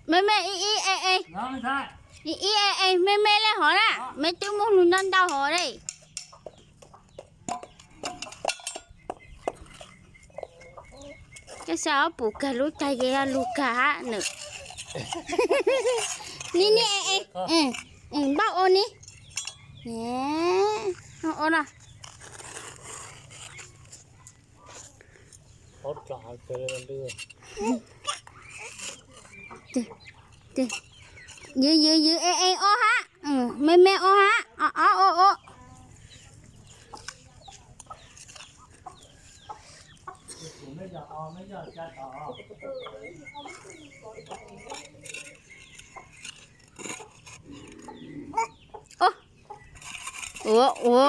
Me me ib ib e e, ib ib e e me me li hov na, me twb muaj hlua ntau ntau hov li. Cov xav ob pum kag lub cai ces yog lug kag hab nws. Ni ni e e, npaj ua ni. Ua no. Ywv ywv ywv e e ob hab, me me ob hab, ob ob ua ua. Ua ua.